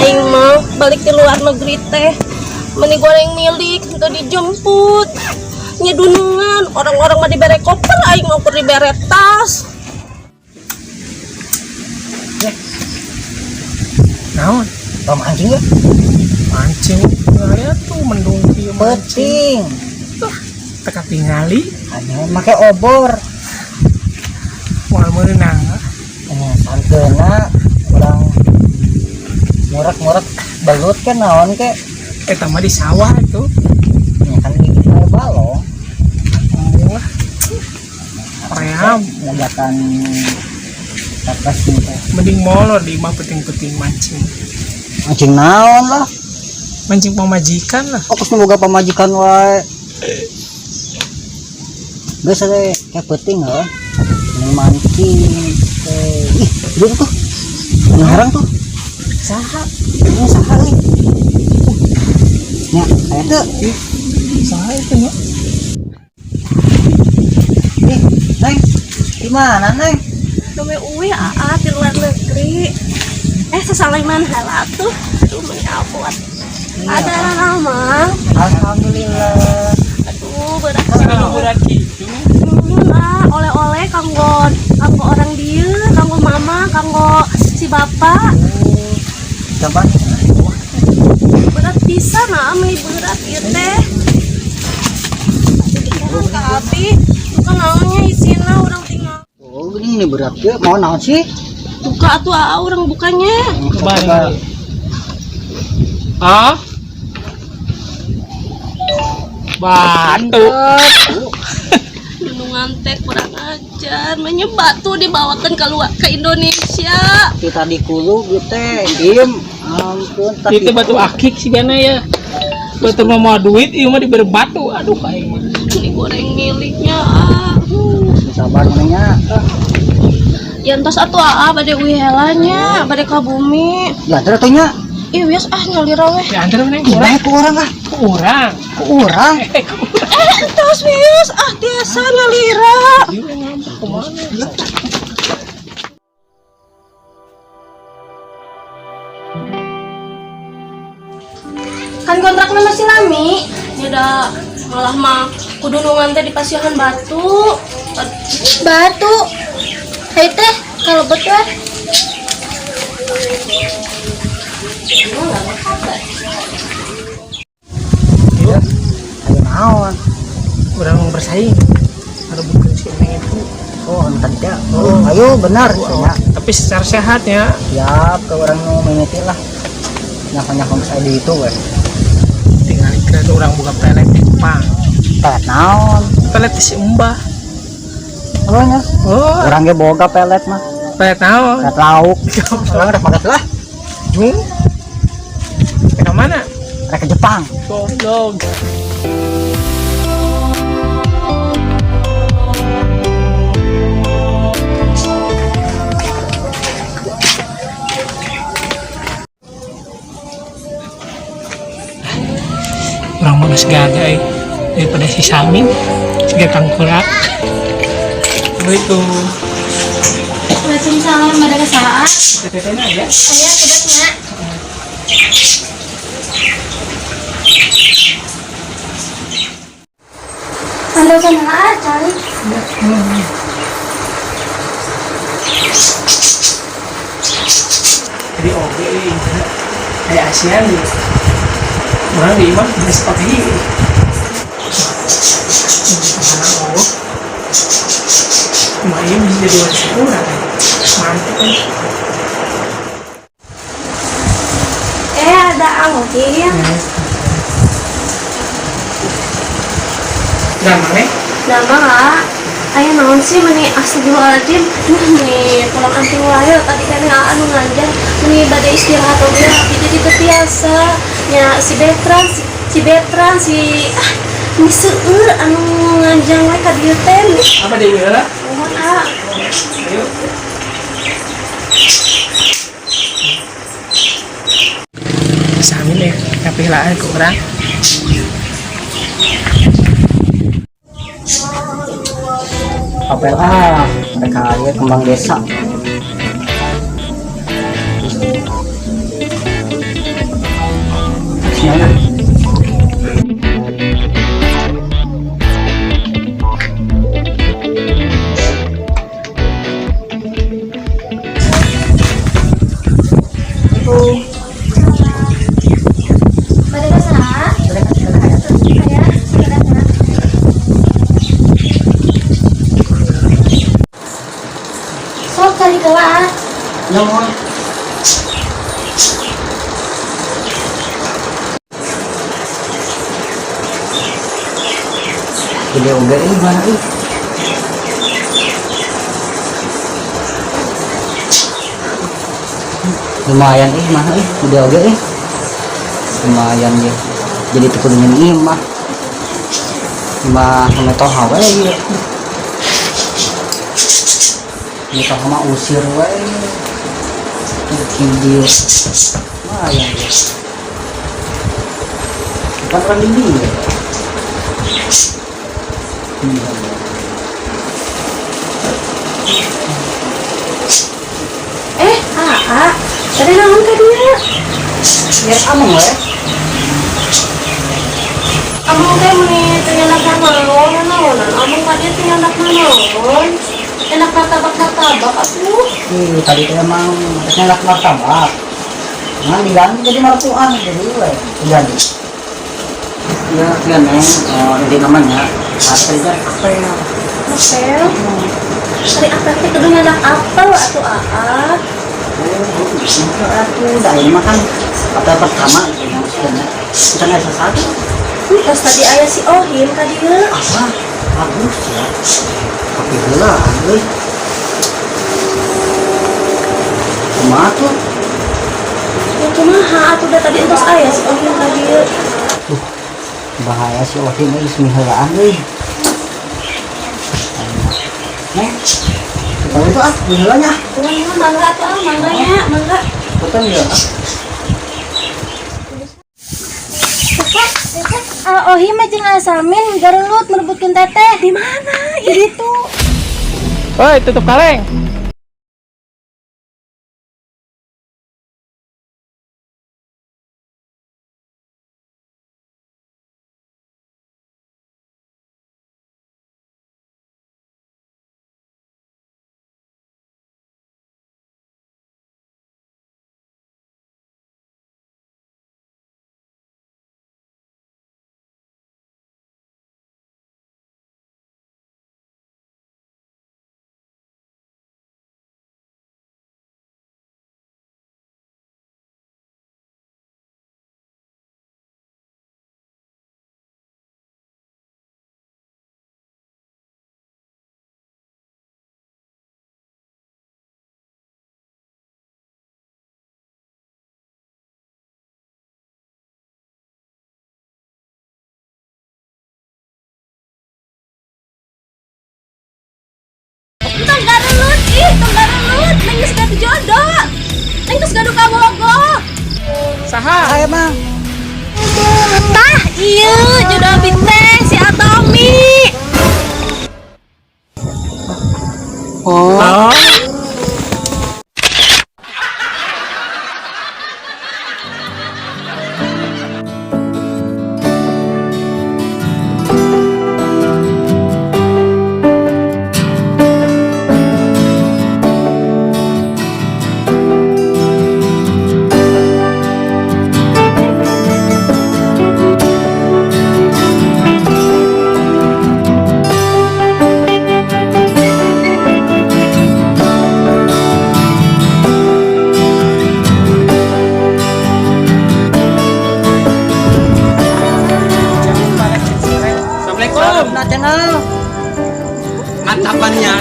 Aing mah balik di luar negeri teh meni goreng milik teu dijemput. Nyedunungan orang-orang mah dibere koper, aing mah ukur dibere tas. Naon? Tong mancing ya? Mancing. Ngali tuh mendung kieu mancing. Penting. Teka tingali. Hanya make obor. Moal meunang. Eh, santeuna urang ngurek-ngurek belut kan naon ke? Eta mah di sawah itu. Ya kan di kita balong. Wah. Ream. Ngajakan refreshing teh. Mending molor di imah penting-penting mancing. Mancing naon lah. Mancing pamajikan lah. Aku boga pamajikan wae. Geus we kayak penting heuh. Mending mancing. Teh. Ih, itu tuh. Anu herang tuh. Saha? Ini saha euy? Nya, aya teu? Ih, saha itu nya? Ih, Neng. Di mana, Neng? Dome uwi aa di luar negeri. Eh, sasaleman heula tuh. Aduh, meni abot. Ada nama. Alhamdulillah. Aduh, berat. Siga berat kitu. Nuhun ah, oleh-oleh kanggo kanggo orang dieu, kanggo mama, kanggo si bapak. Coba. Berat pisan ah, meni berat ieu teh. Aduh, ka abi, bukan naonnya isina urang tinggal. Oh, gini nih berat ya. Mau naon sih? Buka atuh aa urang bukanya. Coba. Ah? Batu. Dunungan teh kurang ajar, menye batu dibawakan keluar ke Indonesia. Kita di kulu gitu teh, diem. Ampun, tapi Itu batu akik sih gana ya. Batu mah mau duit, ieu mah diberi batu. Aduh, aing mah. Ini goreng miliknya ah. Sabar nanya. Ya entos atuh aa bade uih heula nya, bade ka bumi. Ya terus teh nya. Ih, wios ah nyalira weh. Ya antar mana urang? Gimana ke orang ah? Ke urang. Ke orang. Eh, ke urang. Eh, entos wios ah tiasa nyalira. Ieu ngambek kemana? Kan kontraknya masih lami. Ya dah, malah mah kudunungan teh di pasihan batu. Batu. Hai teh, kalau betul. Yuk, Ayo naon? urang bersaing. Ngerebutkeun si Neng itu. Oh, entar dia. Oh, ayo benar nya. Tapi secara sehat ya. Siap ke orang nu mimiti lah. Nyaho-nyaho geus aya di itu we. Tinggal kira orang buka pelet di Jepang. Pelet naon? Pelet si Mbah. Oh nya. Oh, Urang ge boga pelet mah. pelet naon? Pelet lauk. Urang rek makan lah. Jung. Ke mana? Rek ke Jepang. Goblok. Orang mah geus gagah euy. Daripada si Samin, si tangkurak. Assalamualaikum. Waalaikumsalam, ada kesalahan. Teteh ya. Saya kedeknya. Anda kenal cari. Jadi oke euy, kayak ASEAN gitu. Orang di imah geus oke. Oh. Lumayan bisa jadi warisan urang. Mantap kan. Eh, ada angin. Nah, mana? Nama lah. Ayo naon sih meni astagfirullahaladzim. Duh, meni pulang anting wae tadi kan anu ngajar meni bade istirahat oge tapi jadi teu tiasa. Nya si Betran si Betran si ah meni seueur anu nganjang we ka dieu teh. Apa deui heula? Nuhun ah. Ayo. Samin ya, tapi lah ke orang. Apel ah, mereka ieu kembang desa. Bismillah. Bade ka saha? Aya, bade ka. Sok kali gawa ah. Nuhun. Gede oge euy mana euy. Lumayan euy mana euy, gede oge euy. Lumayan ya. Jadi teu kudu nyeun imah. Imah mitoha we ieu. Mitoha mah usir we. Bikin dia. Lumayan ya. Bukan orang di dia. Iya. Eh, Aa, tadi naon ka dia? Ya ameng we. Ameng teh meni teu nyandak naon naonan. Ameng ka dia teu nyandak naon. Enak martabak-martabak atuh. Ih, tadi teh emang nyandak martabak. Nah, diganti jadi martuan jadi we. Diganti. Ya, ya neng, oh, ini namanya apel jar apel. Apel. Tadi apel teh kudu nyandak apel atuh Aa. Oh, atuh, dah ini mah kan apel pertama gitu yang maksudnya. Kita nggak satu. Terus tadi aya si Ohim ka dieu. Apa? Bagus ya. Tapi heula euy. Kumaha tuh? Ya kumaha atuh da tadi entos aya si Ohim ka dieu. Bahaya si Ohim euy geus miheulaan euy. Neng, kita itu ah, miheulanya. Kumaha mangga atuh ah, mangga nya, mangga. Punten ya. Teteh, teteh, ah, Ohim mah jeung Asamin garelut merebutkeun teteh. Di mana? Di ditu. Woi, tutup kaleng. Entong garelut ih, tong garelut. Neng geus gaduh jodoh. Neng geus gaduh kabogoh. Saha? Emang. Tah, iya jodoh abi teh si Atomi. Oh. Oh. Assalamualaikum. Nah, channel. Mantapannya.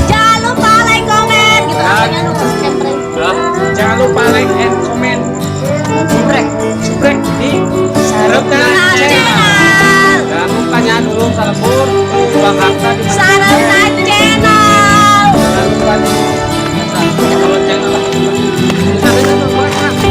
Jangan lupa like, komen gitu katanya nu sempre. Jangan lupa like and comment. Subrek, subrek di Sareupna Channel. Channel. Jangan lupa nya dulu salembur.